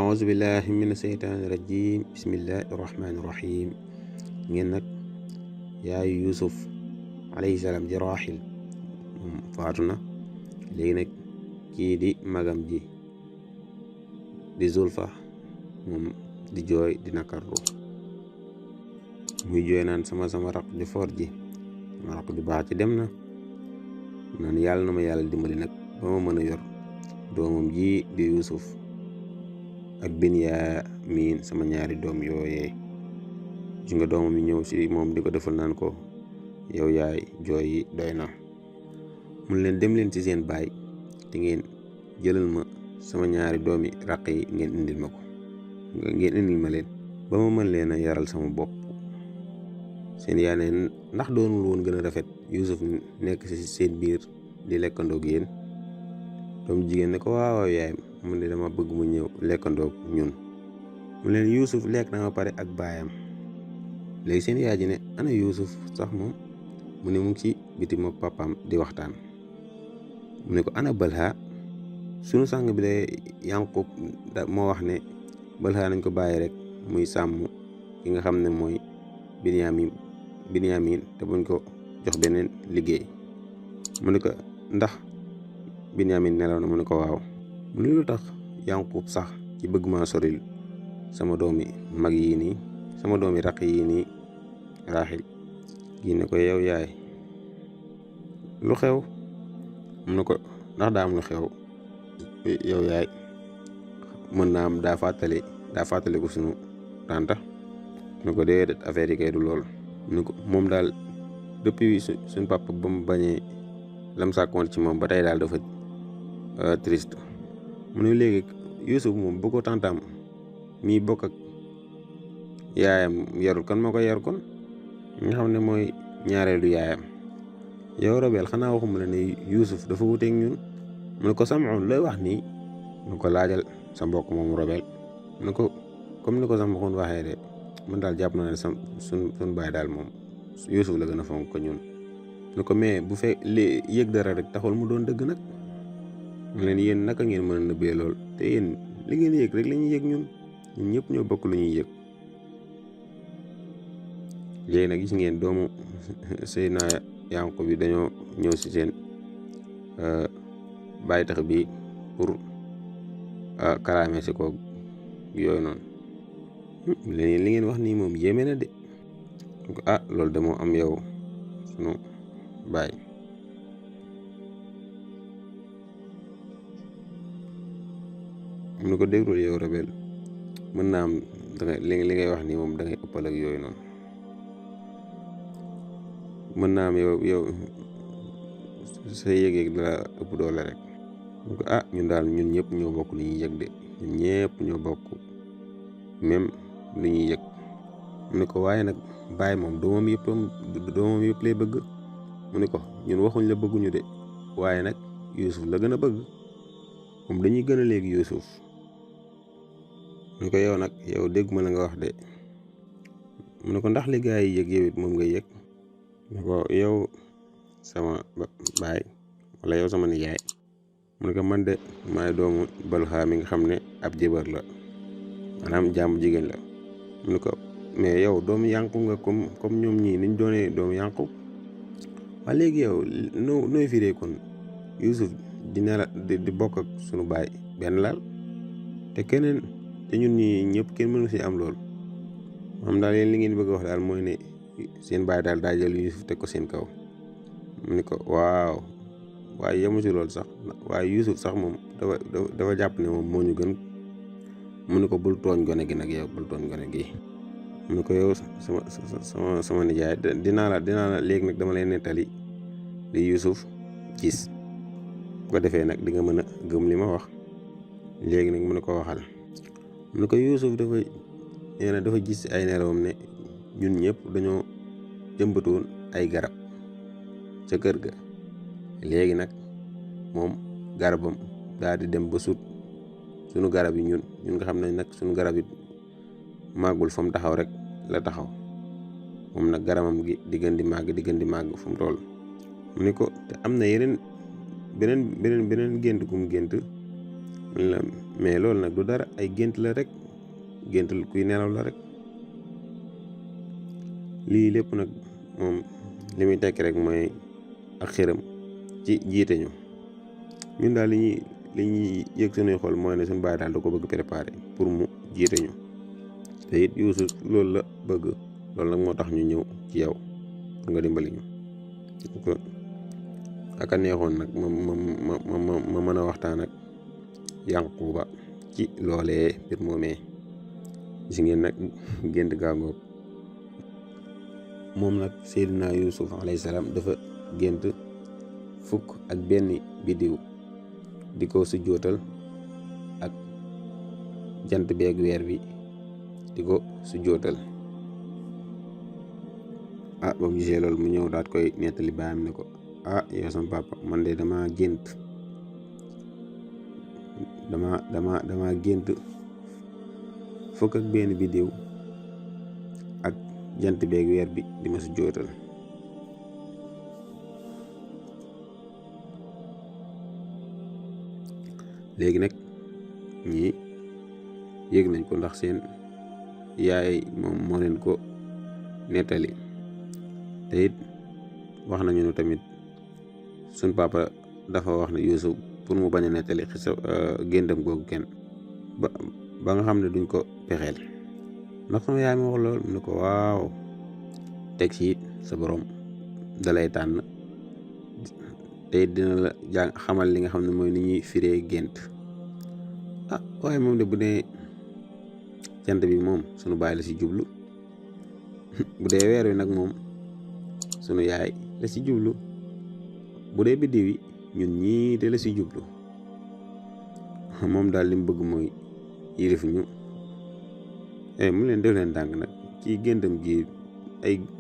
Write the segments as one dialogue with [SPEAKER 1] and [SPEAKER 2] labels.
[SPEAKER 1] auzu billahi mina seytaani rajim bismillahi rahmaani rahim ngeen nag yaayu Yuusuf alayhi salaam di Raaxil moom faatu na. léegi nag kii di magam ji di Zulfa moom di jooy di nakarlu muy jooy naan sama raq ju foor ji sama raq ju baax ci dem na naan yàlla na ma yàlla dimbali nag ba ma mën a yor doomam ji di Yuusuf ak Binyaamin sama ñaari doom yooyee. gis nga doomam yi ñëw si moom di ko defal naan ko yow yaay jooy yi doy na, mun leen dem leen ci seen baay te ngeen jëlal ma sama ñaari doomi raq yi ngeen indil ma leen ba ma mën leen a yaral sama bopp. seen yaay ne ndax doonul woon gën a rafet Yuusuf nekk ci seen biir di lekkandoog yéen. doom jigéen ne ko waaw yaay mu ne dama bëgg mu ñëw lekkandoog ñun. mu leen Yuusuf lekk na ma pare ak baayam. léegi seen yaay ji ne ana Yuusuf sax moom mu ne mu ngi ci biti mook papaam di waxtaan. mu ne ko ana Balha sunu sang bi de Yanqub moo wax ne Balha nañ ko bàyyi rek muy sàmm ki nga xam ne mooy Binyamin te buñ ko jox beneen liggéey. mu ne ko ndax Binyamin nelaw na mu ne ko waaw. mu ne lu tax Yanqub sax ci bëgg maa soril sama doomi mag yi nii sama doomi raq yi nii Raaxil gi ne ko yow yaay lu xew. mu ne ko ndax daa am lu xew yow yaay mën naa am daa fàttali ko sunu tànta. mu ne ko déedéet affaire yi kay du lool. mu ne ko moom daal depuis suñ papa ba mu bañee lam sàkkoon ci moom ba tey daal dafa triste. mu ne léegi Yuusuf moom bu ko tàntaam mii bokk ak yaayam yarul kan moo ko yar kon nga xam ne mooy ñaareelu yaayam. yow Robel xanaa waxuma la ne Yuusuf dafa wuteeg ñun. mu ne ko Sam'un looy wax nii. mu ne ko laajal sa mbokk moomu Robel. mu ne ko comme ni ko Sam'un waxee de man daal jàpp naa ne suñ baay daal moom Yuusuf la gën a fonk ko ñun. mu ne ko mais bu fekk li yëg dara rek taxul mu doon dëgg nag. mu leen yéen naka ngeen mën a nëbbee lool te yéen li ngeen yëg rek la ñuy yëg ñun ñëpp ñoo bokk lu ñuy yëg. léegi nag gis ngeen doomu Seydina Yanqub bi dañoo ñëw si seen bàyyi tax bi pour kalaame si ko yooyu noonu. léegi li ngeen wax nii moom yéeme na de. loolu de moo am yow sunu baay. mu ne ko déglul yow Robel mën naa am li ngay wax nii moom da ngay ëppal ak yooyu noonu. mën naa am yow sa yëg-yëg dala ëpp doole rek. mu ko ñun daal ñun ñëpp ñoo bokk lu ñuy yëg de ñun ñëpp ñoo bokk même lu ñuy yëg. mu ne ko waaye nag baay moom doomam yëpp lay bëgg. mu ne ko ñun waxuñ la bëgguñu de waaye nag Yuusuf la gën a bëgg moom dañuy gën a léegi Yuusuf. mu ne ko yow nag yow dégguma la nga wax de. mu ne ko ndax li gaa yi yëg yow it moom ngay yëg. mu ne ko yow sama baay wala yow sama nijaay. mu ne ko man de maay doomu Balha mi nga xam ne ab jëbar la maanaam jaamu jigéen la. mu ne ko mais yow doomu Yanqub nga comme ñoom ñii niñ doonee doomu Yanqub. waa léegi yow nooy firee kon Yuusuf dina la di bokk ak sunu baay benn laal te ñun ñi ñëpp kenn mënu si am loolu. moom daal yéen li ngeen bëgg a wax daal mooy ne seen baay daal daa jël Yuusuf teg ko seen kaw. mu ne ko waaw waaye yemu si loolu sax waaye Yuusuf sax moom dafa jàpp ne moom moo ñu gën. mu ne ko bul tooñ gone gi nag yow bul tooñ gone gi. mu ne ko yow sama nijaay dinaa la léegi nag dama lay nettali li Yuusuf gis bu ko defee nag di nga mën a gëm li ma wax. léegi nag mu ne ko waxal. mu ne ko Yuusuf dafa gis ay nelawam ne ñun ñëpp dañoo jëmbatoon ay garab ca kër ga. léegi nag moom garabam daal di dem ba sut sunu garab yi ñun nga xam ne nag sunu garab yi màggul fa mu taxaw rek la taxaw. moom nag garabam gi di gën di màgg fu mu toll. mu ne ko te am na beneen gént gu mu gént. mais loolu nag du dara, ay gént la rek, gént kuy nelaw la rek. lii lépp nag moom li muy tekki rek mooy ak xiram ci jiite ñu. ñun daal li ñuy yëg suñuy xol mooy ne suñu baay daal da ko bëgg préparer pour mu jiite ñu, te it Yuusuf loolu la bëgg. loolu nag moo tax ñu ñëw ci yow pour nga dimbali ñu. aka neexoon nag ma mën a waxtaan ak Yanquba ci loolee mbir moomee. gis ngeen nag gént gaangoog moom nag Seydina Yuusuf alayhi salaam dafa gént fukk ak benn biddiw di ko sujjootal ak jant beeg weer bi di ko sujjootal. ba mu gisee loolu mu ñëw daat koy nettali baayam ne ko yow sama papa, man de dama gént fukk ak benn biddiw ak jant beeg weer bi di ma sujjootal. léegi nag ñii yëg nañ ko ndax seen yaay moom moo leen ko nettali, te it wax nañu ne tamit suñ papa dafa wax ne Yuusuf pour mu bañ a nettali xisa géntam googu kenn ba nga xam ne duñ ko pexeel. ndax sama yaay ma wax lool mu ne ko waaw, teg ci sa borom dalay tànn te it dina la xamal li nga xam ne mooy ni ñuy firee gént. waaye moom de bu dee jant bi moom sunu baay la ci jublu, bu dee weer wi nag moom sunu yaay la ci jublu, bu dee biddiw yi ñun ñii de la ci jublu. moom daal li mu bëgg mooy yilif ñu. mu leen def leen dànk nag ci géntam gi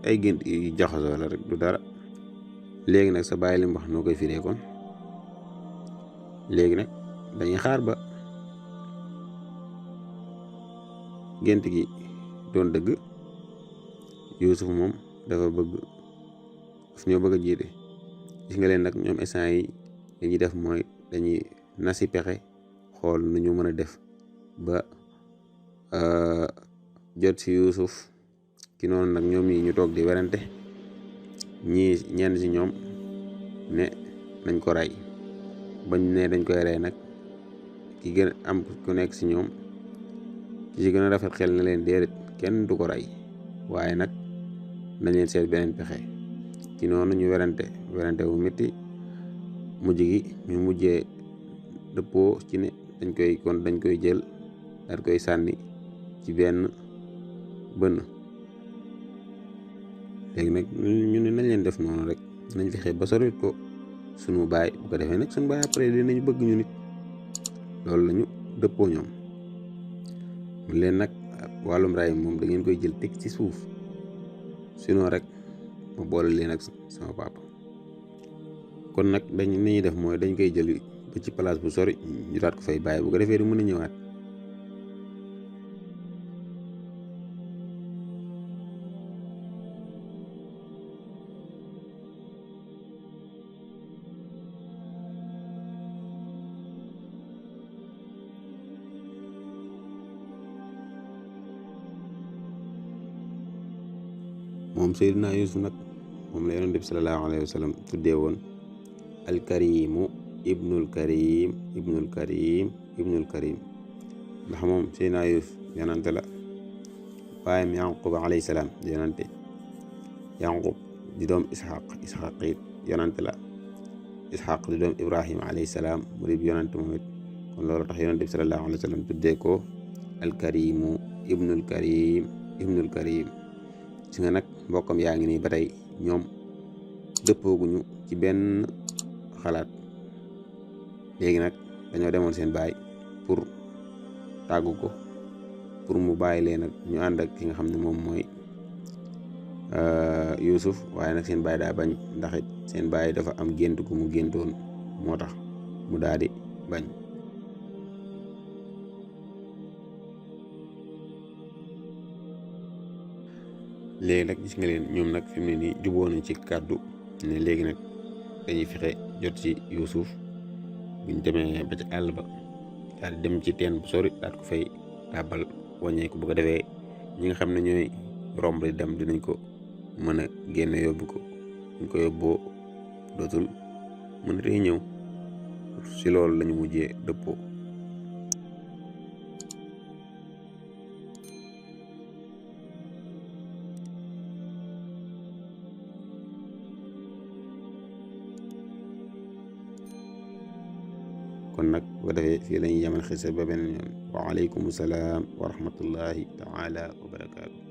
[SPEAKER 1] ay gént yu jaxasoo la rek, du dara. léegi nag sa baay li mu wax noo koy firee kon. léegi nag dañuy xaar ba gént gi doon dëgg. Yuusuf moom dafa ñoo bëgg a jiite. gis nga leen nag ñoom instant yi li ñuy def mooy dañuy nasi pexe xool nu ñu mën a def ba jot ci Yuusuf ki noonu. nag ñoom yi ñu toog di werante, ñenn ci ñoom ne nañ ko rey. bañ ne dañ koy rey nag ki gën am ku nekk ci ñoom ki ci gën a rafet xel na leen déedéet, kenn du ko rey, waaye nag nañ leen seet beneen pexe. ci noonu ñu werante bu métti, mujj gi ñu mujjee dëppoo ci ne dañ koy jël daal koy sànni ci benn bënn. léegi nag ñu ne nañ leen def noonu rek, nañ fexe ba sori ko sunu baay, bu ko defee nag sunu baay après dinañu bëgg ñu nit. loolu lañu dëppoo ñoom. mu leen nag wàllum raay moom da ngeen koy jël teg ci suuf, sinon rek ma boole leen ak sama papa. kon nag ni ñuy def mooy dañ koy jël ba ci place bu sori ñu daat ko fay bàyyi, bu ko defee du mën a ñëwaat. moom Seydina Yuusuf nag moom la yonent bi salallaahu alayhi wa sallam tuddee woon alkarimu ibnul karim ndax moom Seydina Yuusuf yonante la, baayam Yanqub alayhi salaam di yonante, Yanqub di doom Ishaq it yonante la, Ishaq di doom Ibrahima alayhi salaam mu di yonante moom it. kon loolu tax yonent bi salallaahu alayhi wa sallam tuddee ko alkarimu ibnul karim. gis nga nag mbokkam yaa ngi nii ba tey ñoom dëppooguñu ci benn xalaat. léegi nag dañoo demoon seen baay pour tàggu ko pour mu bàyyi leen ak ñu ànd ak ki nga xam ne moom mooy Yuusuf, waaye nag seen baay daa bañ, ndax it seen baay dafa am gént gu mu géntoon, moo tax mu daal di bañ. léegi nag gis nga leen ñoom nag fi mu ne nii juboo nañ ci kàddu ne léegi nag dañuy fexe jot ci Yuusuf buñ demee ba ci àll ba daal dem ci teen bu sori daal ko fay tàbbal wàññeeku bu ko defee ñi nga xam ne ñooy romb di dem dinañ ko mën a génne yóbbu ko ñu ko yóbboo dootul mën a ñëw si loolu lañu mujjee dëppoo. kon nag bu ko defee fii lañuy yamal xisa ba beneen yoon wa aleykum salaam wa rahmatullahi taala wa barakaatu.